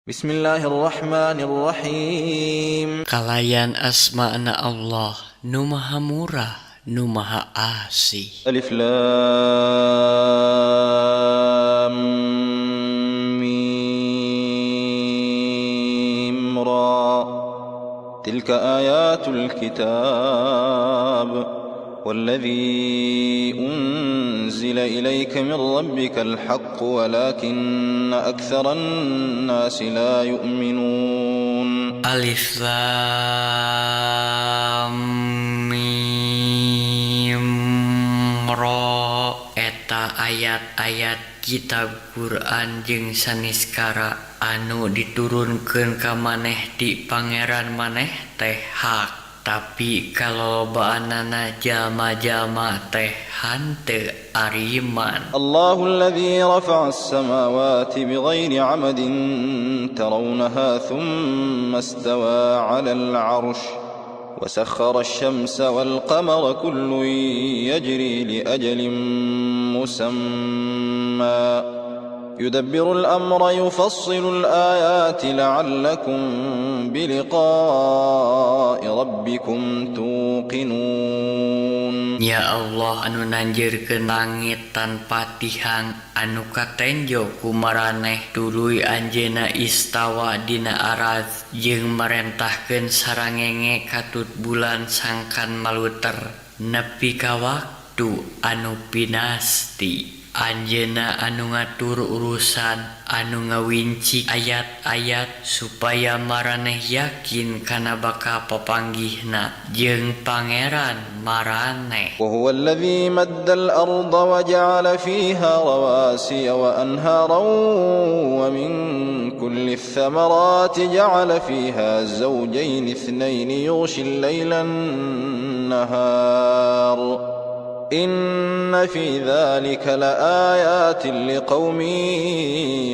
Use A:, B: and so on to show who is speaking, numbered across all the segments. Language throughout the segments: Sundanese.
A: بسم الله الرحمن الرحيم.
B: Kalayan asmana Allah nu Maha Murah nu Maha Asih.
A: ألف لام ميم را تلك آيات الكتاب والذي أنزل إليك من ربك الحق ولكن أكثر الناس لا يؤمنون.
B: Alif Lam Mim Ra eta ayat-ayat kitab Quran jeung saniskara anu diturunkeun ka maneh ti Pangeran maneh teh hak, tapi kalolobaanana jalma-jalma teh hanteu ariman.
A: الله الذي رفع السماوات بغير عمد ترونها ثم استوى على العرش وسخر الشمس والقمر كل يجري لأجل مسمى يدبر الأمر يفصل الآيات لعلكم بلقاء ربكم توقنون.
B: Ya Allah anu nanjeurkeun langit tanpa tihang anu katenjo ku maraneh, tuluy Anjeunna istawa dina Arasy jeung marentahkeun sarangenge katut bulan sangkan maluter nepi ka waktu anu pinasti. Anjeunna anu ngatur urusan, anu ngawinci ayat-ayat supaya maraneh yakin kana bakal papanggihna jeung Pangeran maraneh.
A: وهو الذي مد الأرض وجعل فيها رواسي وأنهارا ومن كل الثمرات جعل فيها زوجين اثنين يغشي الليل النهار إن في ذلك لآيات لقوم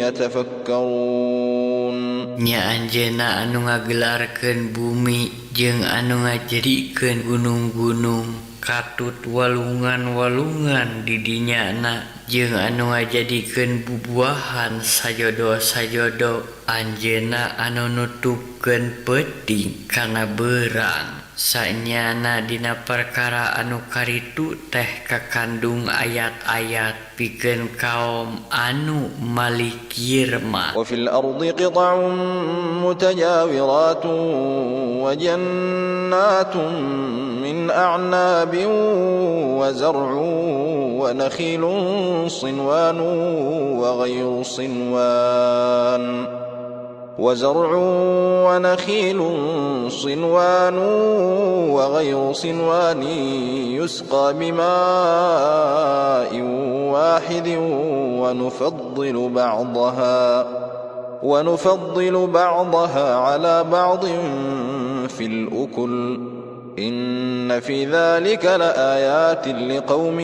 A: يتفكرون.
B: Nya Anjeunna anu ngagelarkeun bumi jeung anu ngajadikeun gunung-gunung katut walungan-walungan di dinyana jeung anu ngajadikeun bubuahan sajodo-sajodo. Anjeunna anu nutupkeun peuting kana beurang. Sanyana dina perkara anu karitu teh kakandung ayat-ayat pikeun kaum anu malikir mah.
A: وفي الأرض قطع متجاورات وجنات من أعناب وزرع ونخيل صنوان وغير صنوان وزرع ونخيل صنوان وغير صنوان يسقى بماء واحد ونفضل بعضها على بعض في الأكل إن في ذلك لآيات لقوم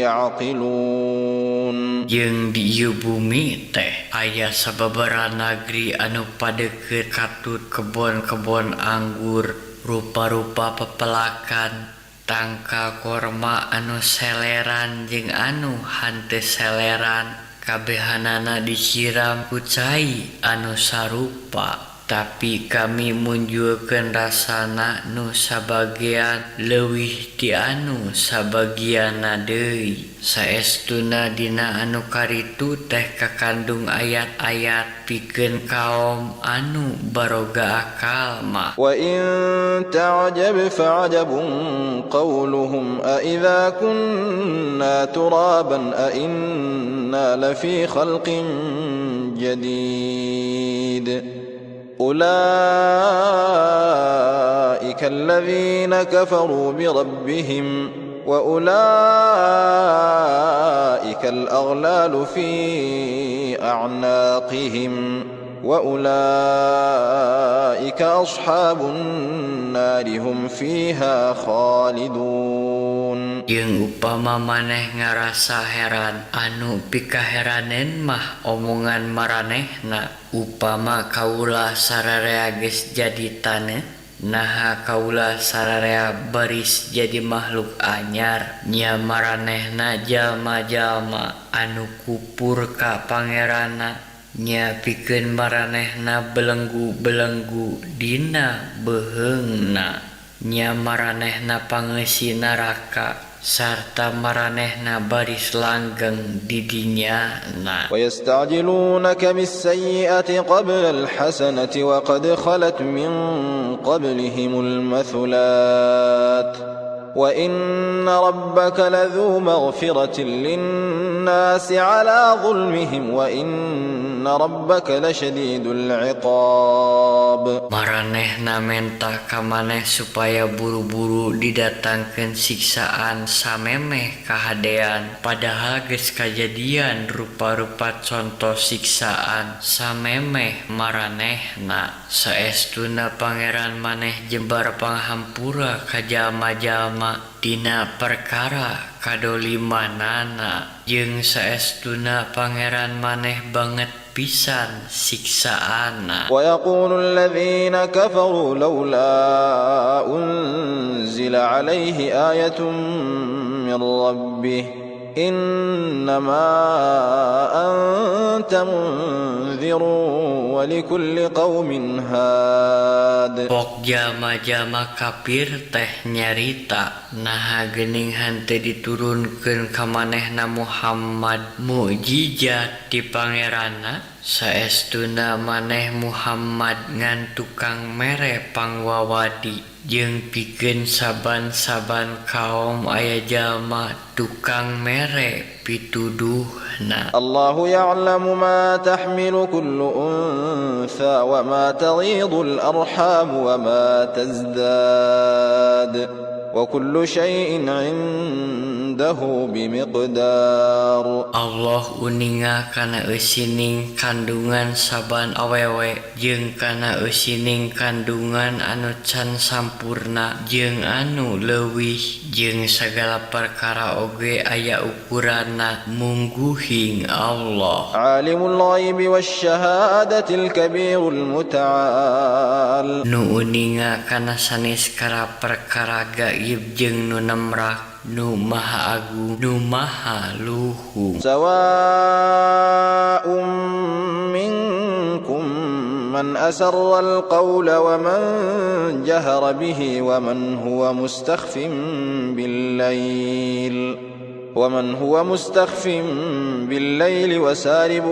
A: يعقلون.
B: Jeung di ieu bumi teh aya sababaraha nagri anu padeukeut katut kebon-kebon anggur, rupa-rupa pepelakan, tangkal korma anu seleran jeung anu henteu seleran, kabehanana disiram ku cai anu sarupa, tapi kami munjulkeun rasana nu sabagean leuwih ti anu sabagianna deui. Saestuna dina anu karitu teh kakandung ayat-ayat pikeun kaum anu baroga akal mah.
A: وإن تعجب فعجب قولهم أإذا كنا ترابا أإنا لفي خلق جديد أولئك الذين كفروا بربهم وأولئك الأغلال في أعناقهم وأولئك أصحاب النار هم فيها خالدون.
B: Jeung upama maneh ngarasa heran, anu pikaheraneun mah omongan maranehna, upama kaula sararea geus jadi taneuh, naha kaula sararea baris jadi makhluk anyar? Nya maranehna jalma-jalma anu kupur ka Pangeranna. Nya pikeun maranehna belenggu-belenggu dina beuheungna. Nya maranehna pangeusi neraka sarta maranehna baris langgeng di dinyana.
A: ويستعجلونك بالسيئة قبل الحسنة وقد خلت من قبلهم المثلات وإن ربك لذو مغفرة للناس على ظلمهم وإن ربك لشديد العقاب.
B: Maranehna menta ka maneh supaya buru-buru didatangkeun siksaan samemeh kahadean, padahal geus kajadian rupa-rupa conto siksaan samemeh maranehna. Saestuna Pangeran maneh jembar panghampura ka jalma-jalma dina perkara kadolimanana, jeung saestuna Pangeran maneh banget pisan siksaana.
A: ويقول الذين كفروا لولا أنزل عليه آية من ربه إنما أنت منذر ولكل قوم هاد.
B: Pok jalma-jalma kafir teh nyarita, naha geuning henteu diturunkeun ka manehna Muhammad mukjizat ti Pangeranna? Saestuna maneh Muhammad ngan tukang mere pangwawadi, jeung pikeun saban-saban kaum aya jalma tukang mere pituduhna.
A: الله يعلم ما تحمل كل أنثى وما تغيض الأرحام وما تزداد وكل شيء عنده بمقدار.
B: Allah uninga kana eusining kandungan saban awewe jeung kana eusining kandungan anu can sampurna jeung anu leuwih, jeung sagala perkara oge aya ukuranna mungguhing Allah.
A: عالم الغيب والشهادة الكبير المتعال.
B: Nu uninga kana sanes kara perkara gaib jeung nu nemrak, nu maha agung, nu maha luhung.
A: سواء منكم من أسر القول ومن جهر به ومن هو مستخف بالليل ومن هو مستخف بالليل وسارب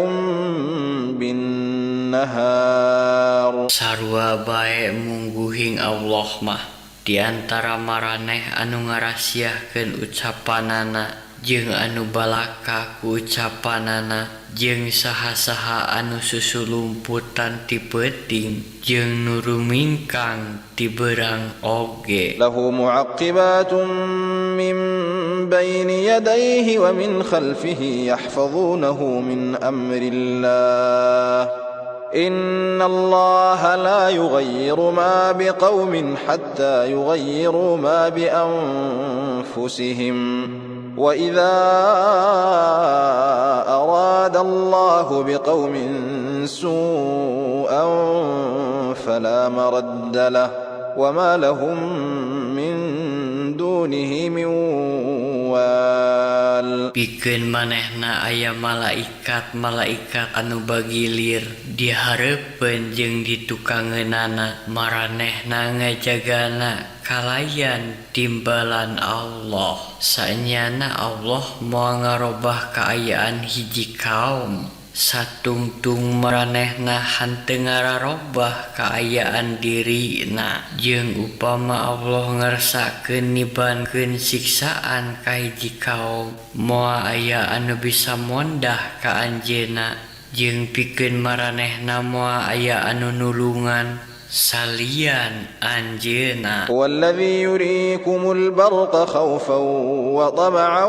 A: بالنهار.
B: Sarua bae mungguhing Allah mah di antara maraneh anu ngarasiahkeun ucapanana jeung anu balaka ku ucapanana, jeung saha-saha anu susulumputan ti peuting jeung nu rumingkang ti beurang oge.
A: له معقبات من بين يديه ومن خلفه يحفظونه من أمر الله إن الله لا يغير ما بقوم حتى يغيروا ما بأنفسهم وإذا أراد الله بقوم سوءا فلا مرد له وما لهم من دونه من وال.
B: Pikeun manehna aya malaikat-malaikat anu bagilir di hareupeun jeung di tukangeunana, maranehna ngajagana kalayan timbalan Allah. Saenyana Allah moal ngarobah kaayaan hiji kaum satungtung maranehna henteu ngararobah kaayaan dirina, jeung upama Allah ngersakeun nibankeun siksaan ka hiji kaum moal aya anu bisa mondah ka anjeunna, jeung pikeun maranehna moal aya anu nulungan salian anjeunna.
A: هو الذي يريكم البرق خوفا وطمعا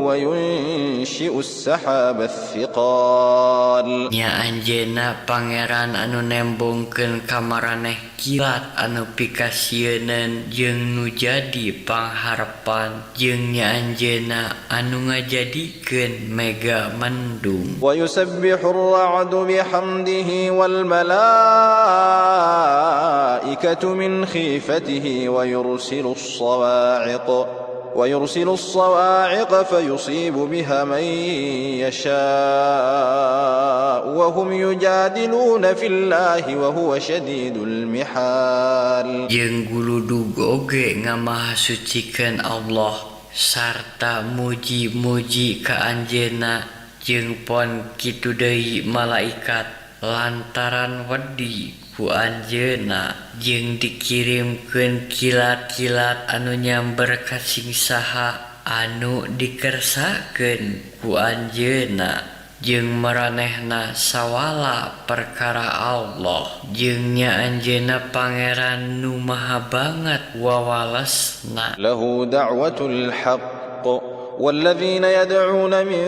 A: وينشئ السحاب الثقال.
B: Nya anjeunna Pangeran anu nembongkeun ka maraneh kilat anu pikasieuneun jeung nu jadi pangharepan, jeung nya anjeunna anu ngajadikeun mega mendung.
A: ويسبح الرعد بحمده والملائكة من خيفته ويرسل ويرسل الصواعق فيصيب بها من يشاء وهم يجادلون في الله وهو شديد المحال.
B: Jeung guludug oge ngamahasucikeun Allah sarta muji-muji ka Anjeunna jeung pon kitu deui malaikat lantaran wedi ku Anjeunna jeung dikirimkeun kilat-kilat anu nyamber ka sing saha anu dikersakeun ku Anjeunna jeung maranehna sawala perkara Allah jeung nya Anjeunna Pangeran nu maha banget wawalesna.
A: له دعوة الحق والذين يدعون من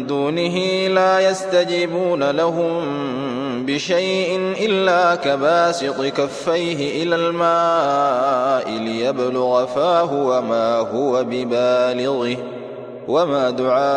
A: دونه لا يستجيبون لهم بشيء إلا كباسط كفيه إلى الماء ليبلغ فاه وما هو ببالغه وما دعاء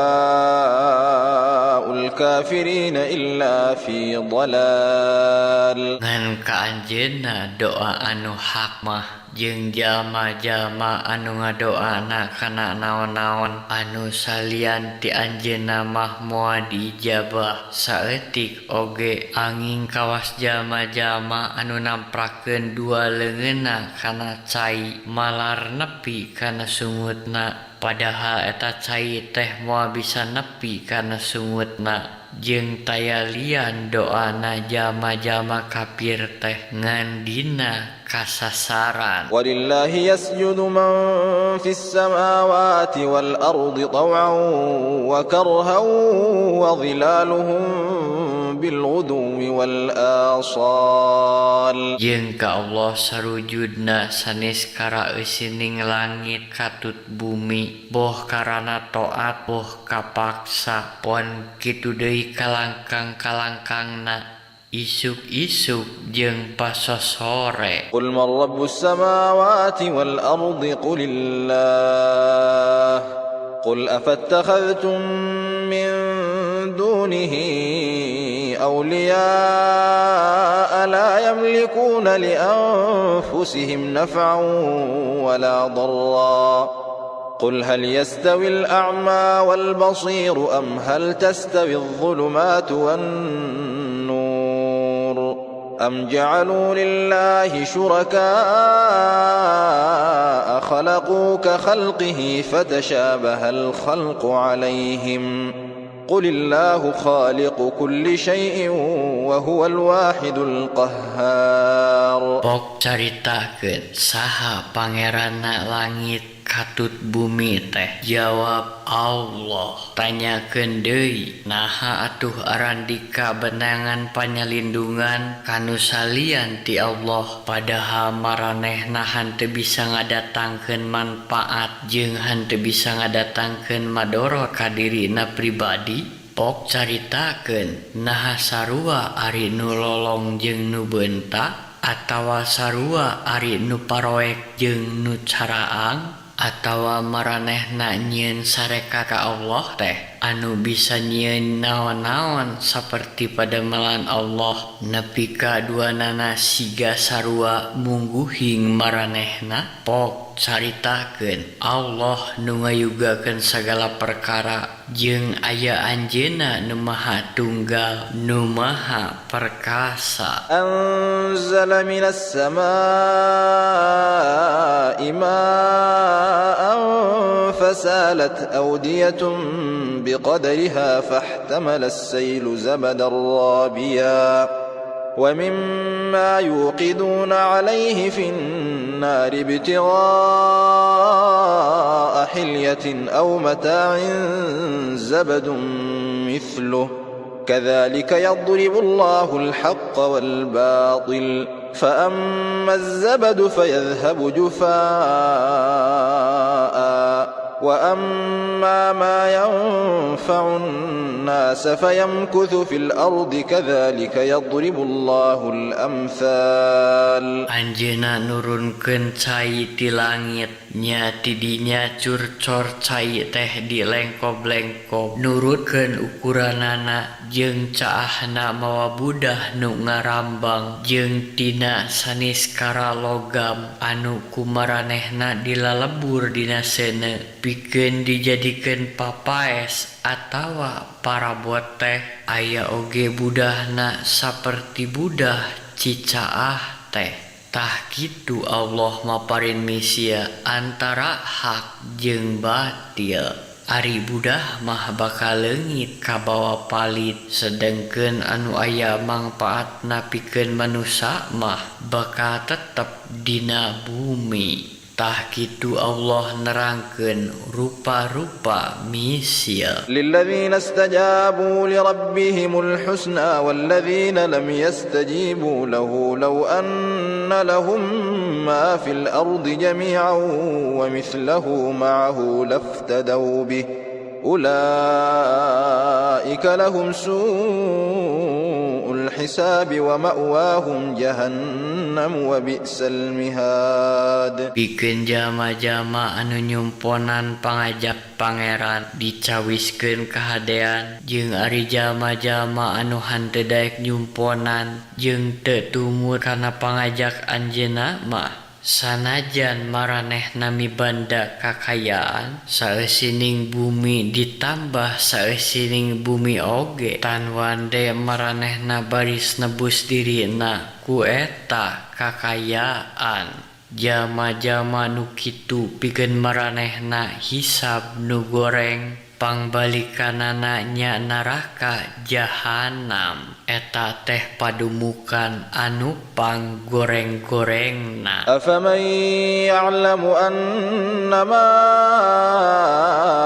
A: الكافرين إلا في ضلال.
B: Ngan ka Anjeunna doa anu hak mah jeung jalma-jalma anu ngadoana kana naon-naon anu salian ti Anjeunna mah moal diijabah saeutik oge anging kawas jalma-jalma anu namprakeun dua leungeunna kana cai malar nepi kana sungutna padahal eta cai teh moal bisa nepi kana sungutna jeung taya lian doana jalma-jalma kafir teh ngan dina kasasaran.
A: ولله يسجد من في السماوات والأرض طوعا وكرها وظلالهم بالغدو والآصال.
B: Jeung ka Allah sarujudna sanes karaeusining langit katut bumi boh karana taat boh kapaksa pon kitu deui kalangkang-kalangkangna isuk-isuk jeung pasosore.
A: قل من رب السماوات والأرض قل الله قل أفاتخذتم من دونه أولياء لا يملكون لأنفسهم نفعا ولا ضرا قل هل يستوي الأعمى والبصير أم هل تستوي الظلمات والنور أم جعلوا لله شركاء خلقوا كخلقه فتشابه الخلق عليهم قل الله خالق كل شيء وهو الواحد القهار.
B: Pok caritakeun saha pangeranna langit katut bumi teh? Jawab, Allah. Tanyakeun deui, naha atuh arandika beunangan panyalindungan kanu salian ti Allah padahal maranehna henteu bisa ngadatangkeun manfaat jeung henteu bisa ngadatangkeun madorot ka dirina pribadi? Pok caritakeun, naha sarua ari nu lolong jeung nu beunta atawa sarua ari nu paroek jeung nu caraang atawa maranehna nyieun sareka ka Allah teh anu bisa nyieun naon-naon saperti padamelan Allah nepi ka duanana siga sarua mungguhing maranehna? Pok caritakeun, Allah nu ngayugakeun sagala perkara jeung aya Anjeunna nu Maha Tunggal nu Maha Perkasa.
A: أنزل من السماء ماء فسالت أودية بقدرها فاحتمل السيل زبدا رابيا ومما يوقدون عليه في النار ابتغاء حلية أو متاع زبد مثله كذلك يضرب الله الحق والباطل فأما الزبد فيذهب جفاء وأما ما ينفع الناس فيمكث في الأرض كذلك يضرب الله الأمثال.
B: Anjeunna nurunkeun cai ti langit. Nya ti dinya curcor cai teh dilengkob-lengkob nurutkeun ukuranana jeung caahna mawa budah nu ngarambang jeung tina saniskara logam anu ku maranehna dilalebur dina seuneu pikeun dijadikeun papaes atawa parabot teh. Aya oge budahna saperti budah cicaah teh. Tah kitu Allah maparin misia antara hak jeung batil. Ari budah mah bakal leungit kabawa palit sedengkeun anu aya mangpaatna pikeun manusa mah bakal tetep dina bumi. Tah kitu Allah nerangkeun rupa-rupa misil.
A: للذين استجابوا لربهم الحسنى والذين لم يستجيبوا له لو أن لهم ما في الأرض جميعا ومثله معه لافتدوا به أولئك لهم سوء الحساب ومأواهم جهنم وبئس المهاد.
B: Pikeun jalma-jalma anu nyumponan pangajak Pangeran dicawiskeun kahadean jeung ari jalma-jalma anu henteu daek nyumponan jeung teu tumut kana pangajak Anjeunna mah sanajan maranehna mibanda kakayaan saeusining bumi ditambah saeusining bumi oge tan wande maranehna baris nebus dirina ku eta kakayaan. Jalma-jalma nu kitu pikeun maranehna hisab nu goreng pangbalikanana nya neraka jahanam eta teh padumukan anu panggoreng-gorengna.
A: أفمن يعلم أنما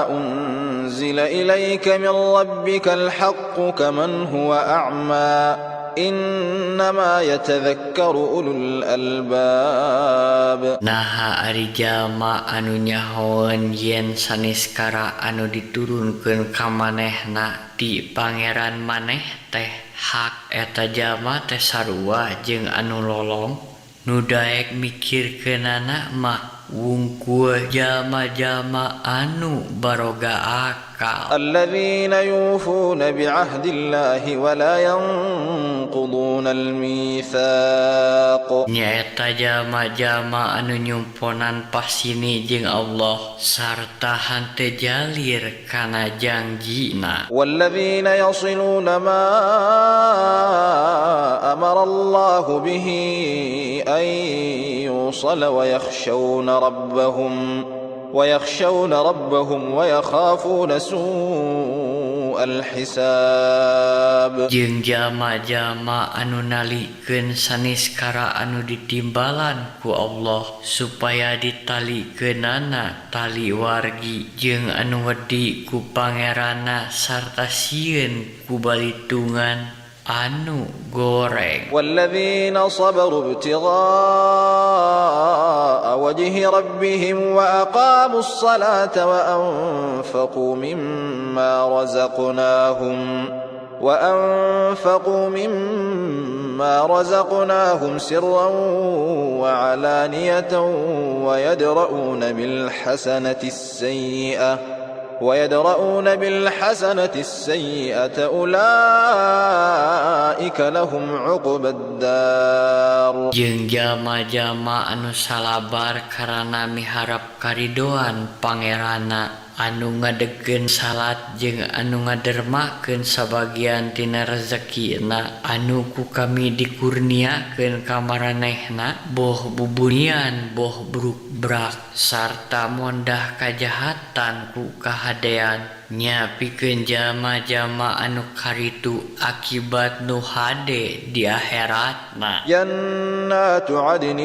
A: أنزل إليك من ربك الحق كمن هو أعمى إنما يتذكر أولو الألباب.
B: Naha ari jalma anu nyahoeun yen saniskara anu diturunkeun ka manehna ti Pangeran maneh teh hak eta jalma teh sarua jeung anu lolong nu daek mikirkeunana mah wungkul jalma-jalma anu baroga akal.
A: الذين يوفون بعهد الله ولا ينقضون الميثاق.
B: Nyaeta jalma-jalma anu nyumponan pasini jeung Allah sarta henteu jalir kana jangjina.
A: والذين يصلون ما أمر الله به أن يوصل ويخشون ربهم ويخافون سوء الحساب.
B: Jeung jalma-jalma anu nalikeun saniskara anu ditimbalan ku Allah supaya ditalikeunana tali wargi jeung anu wedi ku Pangeranna sarta sieun ku balitungan anu goreng.
A: والذين صبروا ابتغاء وجه ربهم وأقاموا الصلاة وأنفقوا مما رزقناهم سرا وعلانية ويدرؤون بالحسنة السيئة أولئك لهم عقبى الدار.
B: Jeung jalma-jalma anu salabar karana miharap karidoan Pangeranna anu ngadegkeun salat jeung anu ngadermakeun sabagian tina rezekina anu ku kami dikurniakeun ka maranehna boh bubunian boh brukbrak sarta mondah kajahatan ku kahadean nya pikeun jalma-jalma anu karitu akibat nu hade di akhiratna.
A: جنات عدن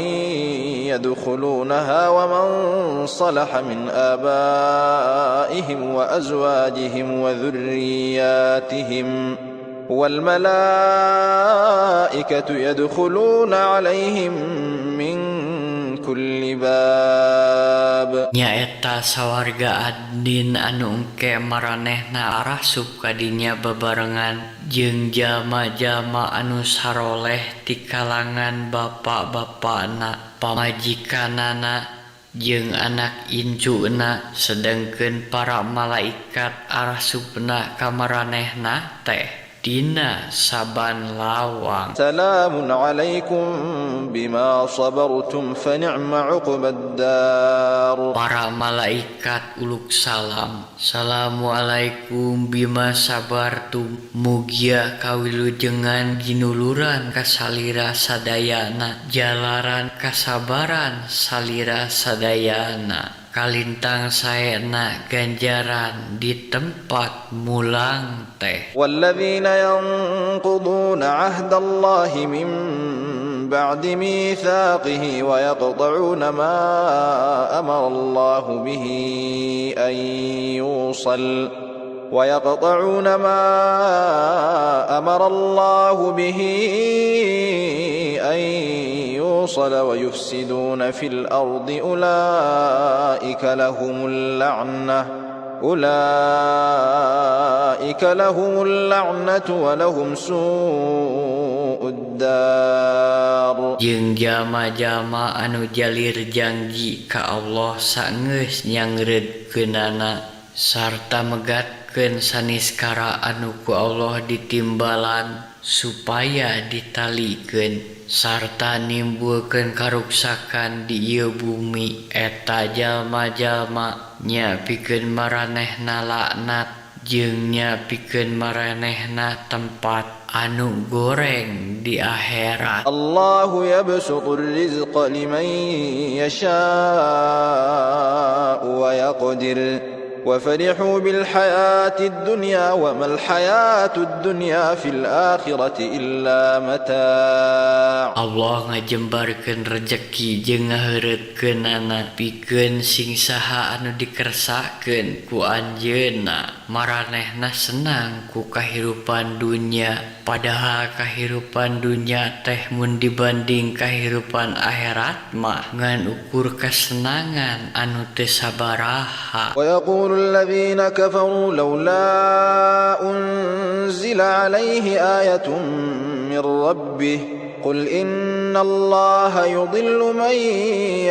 A: يدخلونها ومن صلح من آبائهم وأزواجهم وذرياتهم والملائكة يدخلون عليهم من كل باب.
B: Nyaeta sawarga Adnin anu engke maranehna arasup ka dinya babarengan jeung jalma-jalma anu saroleh ti kalangan bapa-bapana, pamajikanana, Jeung anak incuna sedengkeun para malaikat arasupna ka maranehna teh dina saban lawang.
A: Salamun alaikum bima sabartum fa ni'ma 'uqbad dar.
B: Para malaikat uluk salam. Assalamualaikum bima sabartum, mugia kawilujengan ginuluran kasalira sadayana, jalaran kasabaran salira sadayana, kalintang saena ganjaran di tempat mulang teh.
A: Walladzina yanquduna 'ahdallahi min ba'di mitsaqihi wa yaqta'una ma amara Allahu bihi an yusal wa yaqta'una ma amara Allahu bihi an yusal wa yufsiduna fil ardi ulaika lahumul la'nah ulaika lahumul la'natu wa lahum su'ud dar.
B: Jeung jalma-jalma anu jalir janji ka Allah saenggeus nyangreudkeunana sarta megatkeun saniskara anu ku Allah ditimbalan supaya ditalikeun sarta nimbulkeun karuksakan di ieu bumi, eta jalma-jalma nya pikeun maranehna laknat jeung nya pikeun maranehna tempat anu goreng di akhirat.
A: Allahu yabsutur rizqa liman yasha'u wa yaqdir wa farihu bil hayatid dunya wa mal hayatud dunya fil akhirati illa mata'.
B: Allah ngajembarkeun rejeki jeung ngaheureutkeunana pikeun sing saha anu dikersakeun ku anjeunna. Maranehna senang ku kahirupan dunya, padahal kahirupan dunya teh mun dibanding kahirupan akhirat mah ngan ukur kasenangan anu teu sabaraha.
A: Wa yaqulu الذين كفروا لولا أنزل عليه آية من ربه قل إن الله يضل من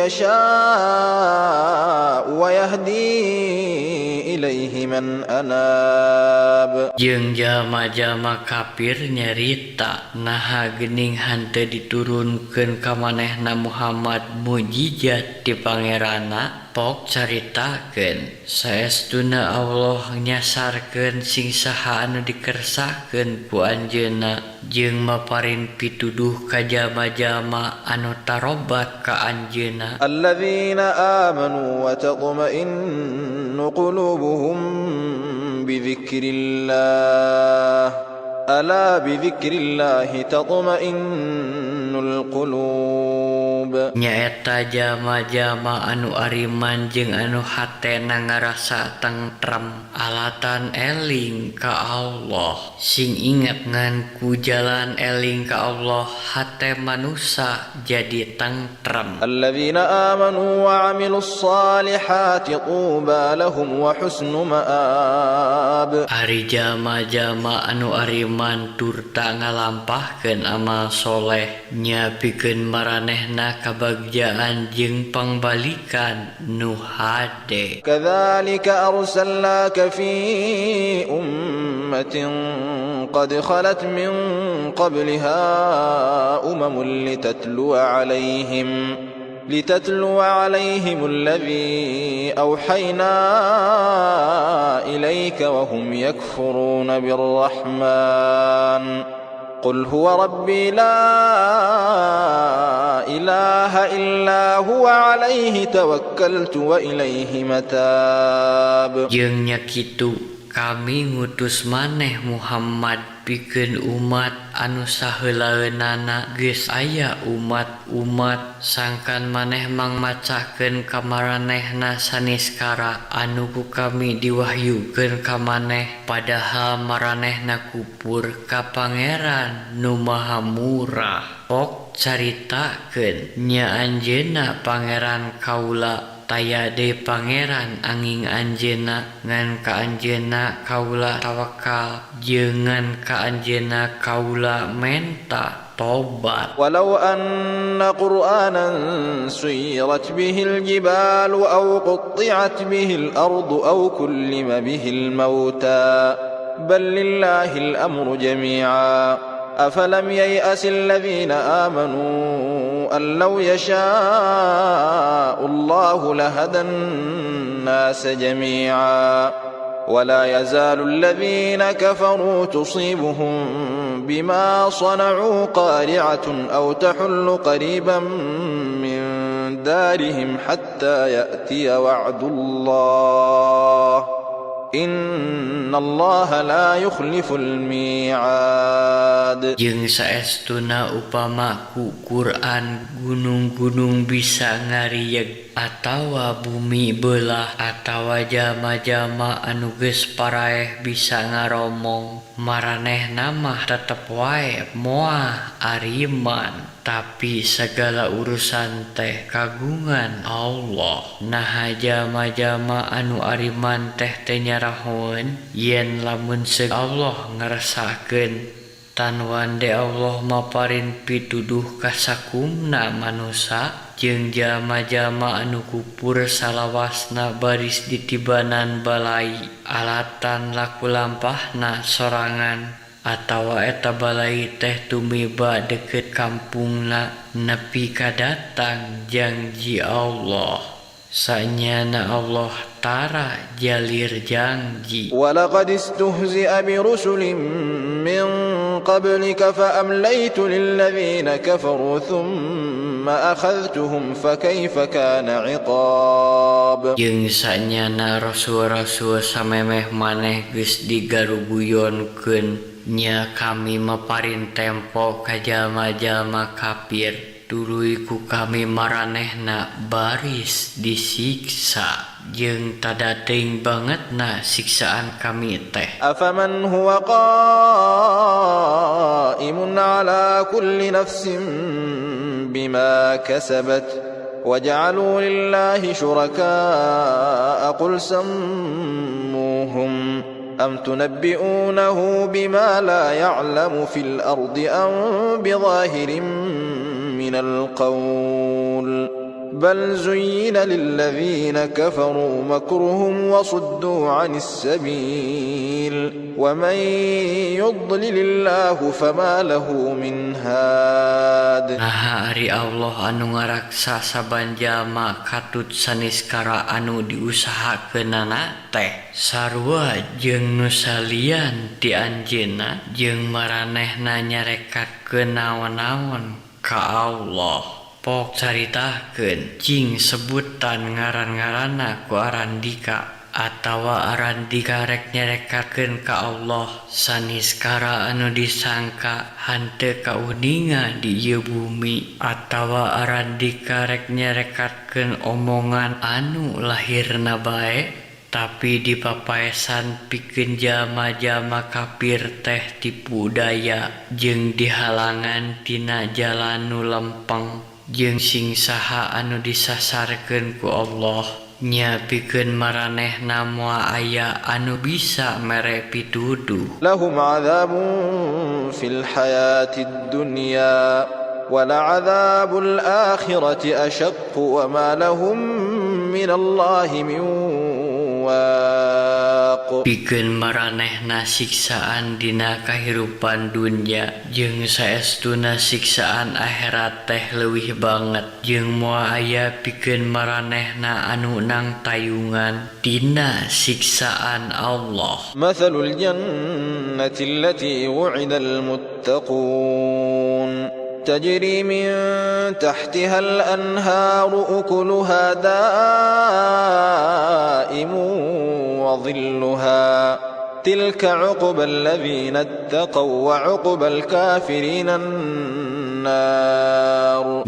A: يشاء ويهدي إليه من أناب.
B: Jeung jalma-jalma kafir nyarita naha geuning henteu diturunkeun ka manehna Muhammad mujizat ti Pangeranna. Pok caritakeun saestuna Allah nyasarkeun sing saha anu dikersakeun ku anjeunna jeung maparin pituduh ka jalma-jalma anu tarobat ka anjeunna.
A: Alladzina amanu wa tatma'innu qulubuhum bi dzikrillah ala bi dzikrillah tatma'innul qulub.
B: Nyaeta jalma-jalma anu ariman jeung anu hatena ngarasa tentrem alatan eling ka Allah. Sing inget ngan ku jalan eling ka Allah hate manusa jadi tentrem.
A: Alladzina amanu wa amilus solihati tuba lahum wa husnu ma'ab.
B: Ari jalma-jalma anu ariman turta ngalampahkeun amal soleh nya pikeun maranehna kabagjaan jeung pangbalikan nu hade.
A: Kadzalika arsalnaka fi ummatin qad khalat min qabliha umamun litatluwa alaihim alladhi awhayna ilaika wa hum yakfuruna birrahman. Qul huwa rabbi la ilaha illa huwa alaihi tawakkaltu wa ilaihi matab.
B: Jeung nya kitu kami ngutus maneh Muhammad pikeun umat anu saheulaeunana geus aya umat-umat sangkan maneh mangmacakeun ka maranehna saniskara anu ku kami diwahyukeun ka maneh padahal maranehna kupur ka Pangeran nu Maha Murah. Pok caritakeun nya anjeunna Pangeran kaula Taya deui pangeran anging Anjeunna, ngan ka Anjeunna kaula tawakal jeung ngan ka Anjeunna kaula menta tobat.
A: ولو أن قرآنا سيرت به الجبال أو قطعت به الأرض أو كلم به الموتى بل لله الأمر جميعا أفلم ييأس الذين آمنوا أن لو يشاء الله لهدى الناس جميعا ولا يزال الذين كفروا تصيبهم بما صنعوا قارعة أو تحل قريبا من دارهم حتى يأتي وعد الله إن الله لا يخلف الميعاد.
B: Jeung saestuna upama ku Quran gunung-gunung bisa ngarieg atawa bumi beulah atawa jalma-jalma anu geus paraeh bisa ngaromong, maranehna mah tetep wae moal ariman. Tapi sagala urusan teh kagungan Allah. Naha jalma-jalma anu ariman teh teu nyarahoeun yen lamun seug Allah ngeresakeun tan wande Allah maparin pituduh ka sakumna manusa jeung jalma-jalma anu kupur salawasna baris ditibanan balai alatan laku lampahna sorangan atawa eta balai teh tumiba deukeut kampungna nepi ka datang jangji Allah. Sanyana Allah tara jalir jangji.
A: ولقد استهزئ برسل من قبلك فأمليت للذين كفروا ثم أخذتهم فكيف كان عقاب.
B: Jeung sanyana rasul-rasul samemeh maneh geus digaruguyonkeun, nya kami maparin tempo ka jalma-jalma kafir, tuluy ku kami maranehna baris disiksa. Jeung tada teuing bangetna siksaan kami teh.
A: أفمن هو قائم على كل نفس بما كسبت وجعلوا لله شركاء قل سموهم أم تنبئونه بما لا يعلم في الأرض أم بظاهر من القول بل زين للذين كفروا مكرهم وصدوا عن السبيل ومن يضلل الله فما له من هاد.
B: Naha ari Allah anu ngaraksa saban jalma katut saniskara anu diusahakeunana teh sarua jeung nu salian ti Anjeunna, jeung maranehna nyarekatkeun naon-naon ka Allah. Pok caritakeun, cing sebutan ngaran-ngaranna ku arandika atawa arandika rek nyarekatkeun ka Allah saniskara anu disangka henteu kauninga di ieu bumi, atawa arandika rek nyarekatkeun omongan anu lahirna bae tapi dipapaesan pikeun jalma-jalma kafir teh tipu daya jeung dihalangan tina jalan nu lempeng, jeung sing saha anu disasarkeun ku Allah nya pikeun maranehna moal aya anu bisa mere pituduh.
A: لهم عذاب في الحياة الدنيا ولعذاب الآخرة أشق وما لهم من الله من واق.
B: Pikeun maranehna siksaan dina kahirupan dunya jeung saestuna siksaan akhirat teh leuwih banget, jeung moal aya pikeun maranehna anu nang tayungan dina siksaan Allah.
A: مثل الجنة التي وعد المتقون تجري من تحتها الأنهار أكلها دائم وظلها تلك عقبى الذين اتقوا وعقبى الكافرين النار.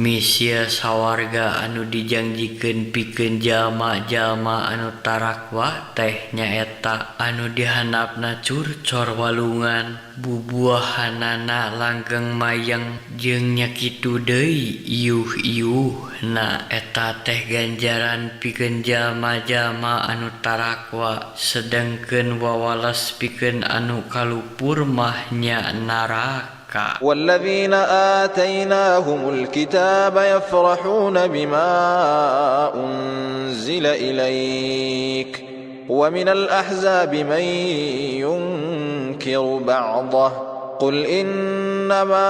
B: Misia sawarga anu dijangjikeun pikeun jalma-jalma anu tarakwa teh nyaeta anu dihandapna curcor walungan bubuahanana langgeng mayeng jeung nya kitu deui iuh-iuhna eta teh ganjaran pikeun jalma-jalma anu tarakwa sedengkeun wawales pikeun anu kalupur mah nya neraka.
A: والذين آتيناهم الكتاب يفرحون بما أنزل إليك ومن الأحزاب من ينكر بعضه قل إنما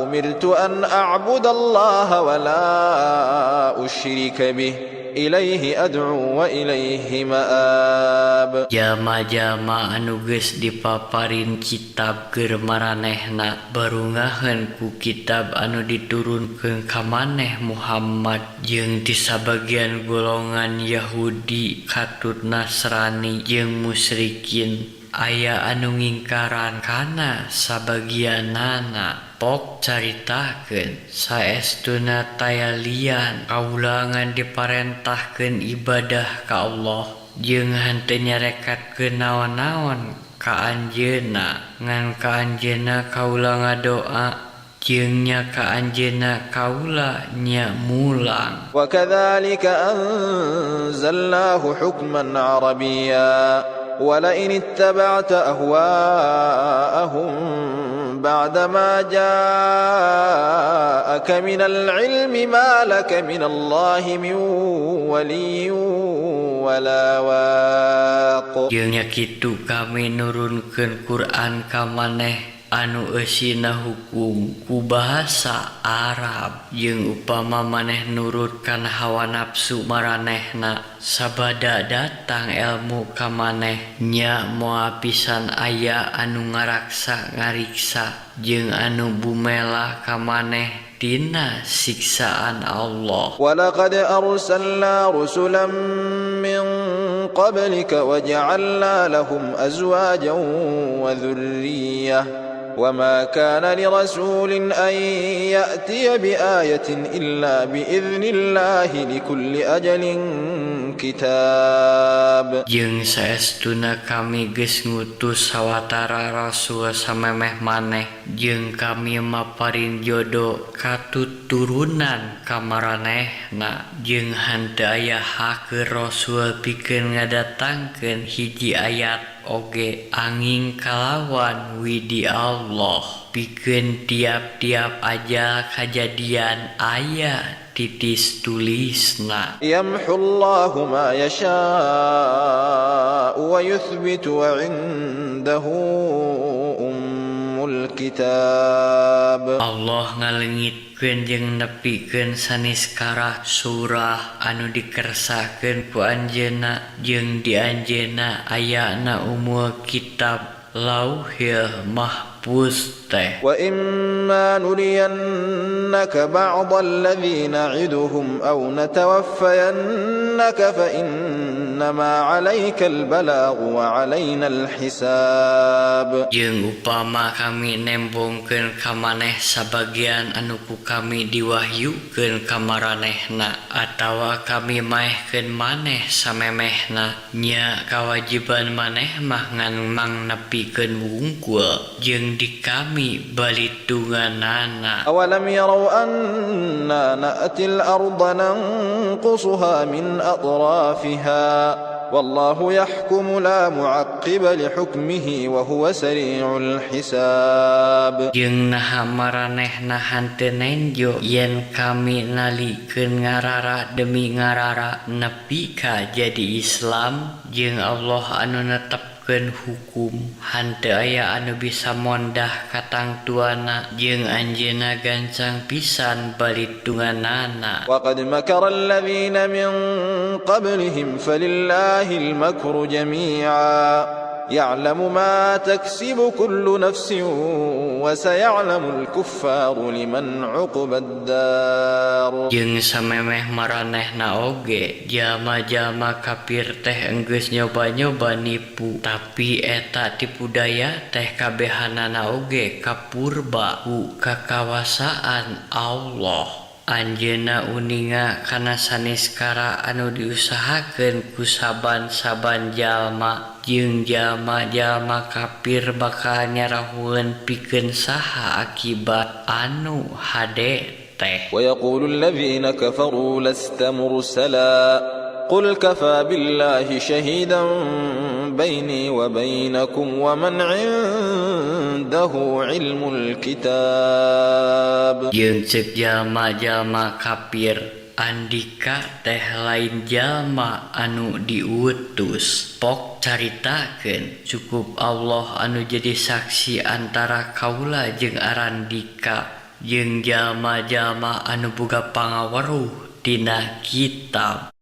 A: أمرت أن أعبد الله ولا أشرك به إليه أدعو وإليه مآب.
B: Jalma-jalma anu geus dipaparin kitab keur maranehna barungaheun ku kitab anu diturunkeun ka maneh Muhammad jeung ti sabagian golongan Yahudi katut Nasrani jeung musyrikin aya anu ngingkaran kana sabagianana. Pok caritakeun saestuna taya lian kaulangan diparentahkeun ibadah ka Allah jeung henteu nyarekatkeun naon-naon ka anjeunna ngan ka anjeunna kaula ngadoa jeung nya ka anjeunna kaula nya mulang.
A: Wa kadzalika anzalnahu hukman arabiyya ولئن اتبعت أهواءهم بعدما جاءك من العلم ما لك من الله من ولي ولا واق.
B: Jeung nya kitu kami nurunkeun Quran ka maneh anu eusina hukum ku bahasa Arab jeung upama maneh nurut kana hawa nafsu maranehna sabada datang elmu ka maneh nya moal pisan aya anu ngaraksa ngariksa jeung anu bumela ka maneh tina siksaan Allah.
A: Walaqad arsalna rusulan min qablika waja'alna lahum azwajan wa dzurriyyah وما كان لرسول أن يأتي بآية إلا بإذن الله لكل أجل كتاب.
B: Jeung saestuna kami geus ngutus sawatara rasul samemeh maneh jeung kami maparin jodo katuturunan ka maranehna jeung henteu aya hak rasul pikeun ngadatangkeun hiji ayat oge angin kalawan widi Allah pikeun tiap-tiap ajal kajadian aya titis tulisna.
A: Yamhullahu ma yasha'u wa yuthbitu wa 'indahu ummul kitab.
B: Allah ngalengitkeun jeung nepikeun saniskara surah anu dikersakeun ku anjeunna jeung di anjeunna ayana umul kitab Lauhil Mahfuz teh.
A: Wa imma nuriyannaka ba'dal ladzi na'iduhum aw natawaffayannaka fa innama 'alaikal balaghu wa 'alainal hisab.
B: Jeung upama kami nembongkeun ka maneh sabagian anu ku kami diwahyukeun ka maranehna atawa kami maehkeun maneh samemehna nya kawajiban maneh mah ngan mang nepikeun wungkul jeung di kami balitunganana.
A: Awalam yarau anna na'til arda nanqusuha min atrafiha wallahu yahkumu la mu'aqqiba li hukmihi wa huwa sari'ul hisab.
B: Jeung naha maranehna henteu nenjo yen kami nalikeun ngarara demi ngarara nepi ka jadi Islam jeung Allah anu netep hukum henteu aya anu bisa mondah katangtuana jeung anjeunna gancang pisan balitunganana.
A: Wa qad makara alladzina min qablihim falillahi al-makru jami'a يعلم ما تكسب كل نفس وسيعلم الكفار لمن عقبى الدار.
B: Jeung samemeh maranehna oge jalma-jalma kafir teh enggeus nyoba-nyoba nipu, tapi eta tipu daya teh kabehanana oge kapurba ku kakawasaan Allah. Anjeunna uninga kana saniskara anu diusahakeun ku saban-saban jalma, jeung jalma-jalma kafir bakal nyarahoeun pikeun saha akibat anu hade teh.
A: ويقول الذين كفروا لست مرسلا قل كفى بالله شهيدا بيني وبينكم ومن عنده علم الكتاب.
B: Jeung ceuk jalma-jalma kafir, "Andika teh lain jalma anu diutus." Pok caritakeun, "Cukup Allah anu jadi saksi antara kaula jeung arandika jeung jalma-jalma anu boga pangaweruh dina kitab."